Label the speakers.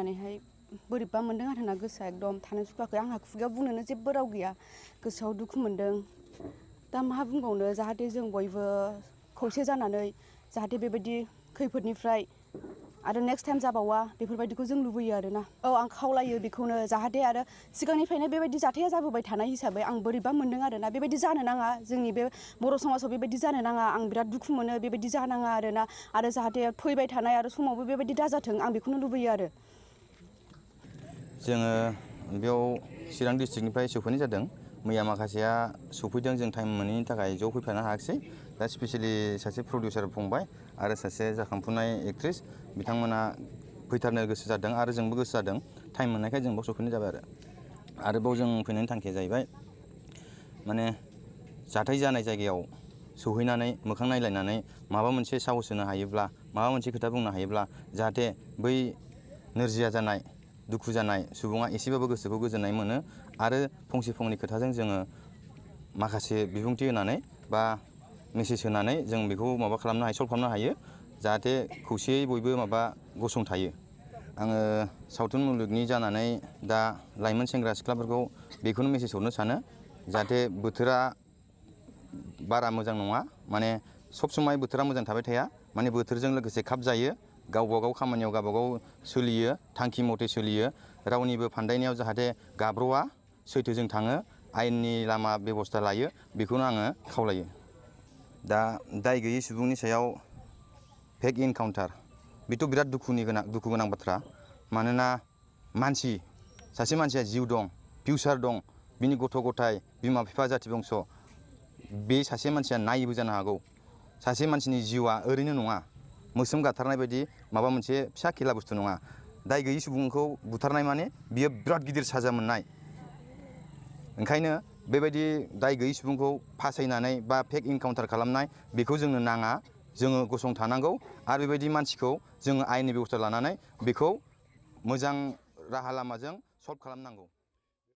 Speaker 1: होननानैहाय बोरैबा मोनदों आरोना गोसोआ एकदम थानो सुखुवाखै आंहा खुगायाव बुंनोनो जेबो राव गैया गोसोआव दुखु मोनदों दा मा बुंबावनो जाहाथे जों बयबो खौसे जानानै जाहाथे बेबायदि खैफोदनिफ्राय आरो नेक्स्ट टाइम जाबावा बेफोरबायदिखौ जों लुबैयो आरोना आं खावलायो बेखौनो जाहाथे आरो सिगांनिफ्रायनो बेबायदि जाथाया जाबोबाय थानाय हिसाबै आं बोरैबा मोनदों आरोना बेबायदि जानो नाङा जोंनि बे बर' समाजाव बेबायदि जानो नाङा आं बिराद दुखु मोनो बेबायदि जानाङा आरोना आरो जाहाथे फैबाय थानाय आरो समावबो बेबायदि दाजाथों आं बेखौनो लुबैयो आरो
Speaker 2: जोङो बेयाव चिरां डिस्ट्रिक्टनिफ्राय सौफैनाय जादों मैया माखासेया सौफैदों जों टाइम मोनैनि थाखाय ज' फैफानो हायाखिसै दा स्पेसियेलि सासे प्रडिउसार फंबाय आरो सासे जाखांफुनाय एक्ट्रिस बिथांमोना फैथारनो गोसो जादों आरो जोंबो गोसो जादों टाइम मोननायखाय जों बाव सौफैनाय जाबाय आरो बाव जों फैनायनि थांखिया जाहैबाय माने जाथाय जानाय जायगायाव सौहैनानै मोखां नायलायनानै माबा मोनसे साहस होनो हायोब्ला माबा मोनसे खोथा बुंनो हायोब्ला जाहाथे बै नोरजिया जानाय दुखु जानाय सुबुङा एसेबाबो गोसोखौ गोजोननाय मोनो आरो फंसे फंनै खोथाजों जोङो माखासे बिबुंथि होनानै बा मेसेज होनानै जों बेखौ माबा खालामनो हायो सल्भ खालामनो हायो जाहाथे खौसेयै बयबो माबा गसंथायो आङो सावथुन मुलुगनि जानानै दा लाइमोन सेंग्रा सिख्लाफोरखौ बेखौनो मेसेज हरनो सानो जाहाथे बोथोरा बारा मोजां नङा माने सब समाय बोथोरा मोजां थाबाय थाया माने बोथोरजों लोगोसे खाब जायो गावबा गाव खामानियाव गावबा गाव सोलियो थांखि मथे सोलियो रावनिबो फान्दायनायाव जाहाथे गाब्र'आ सैथोजों थाङो आयेननि लामा बेबस्था लायो बेखौनो आङो खावलायो दा दाय गैयै सुबुंनि सायाव फेक इनकाउन्टार बेथ' बिराद दुखु गोनां बाथ्रा मानोना सासे मानसिया जिउ दं फिउचार दं बिनि गथ' गथाय बिमा बिफा जाथि बंस' बे सासे मानसिया नायबो जानो हागौ सासे मानसिनि जिउआ ओरैनो नङा मोस्रोम गाथारनाय बायदि माबा मोनसे फिसा खेला बुस्थु नङा दाय गैयै सुबुंखौ बुथारनाय माने बियो बिराद गिदिर साजा मोननाय ओंखायनो बेबायदि दाय गैयै सुबुंखौ फासायनानै बा फेक इनकाउन्टार खालामनाय बेखौ जोंनो नाङा जोङो गसंथानांगौ आरो बेबायदि मानसिखौ जोङो आयेननि बेबस्था लानानै बेखौ मोजां राहा लामाजों सल्भ खालामनांगौ।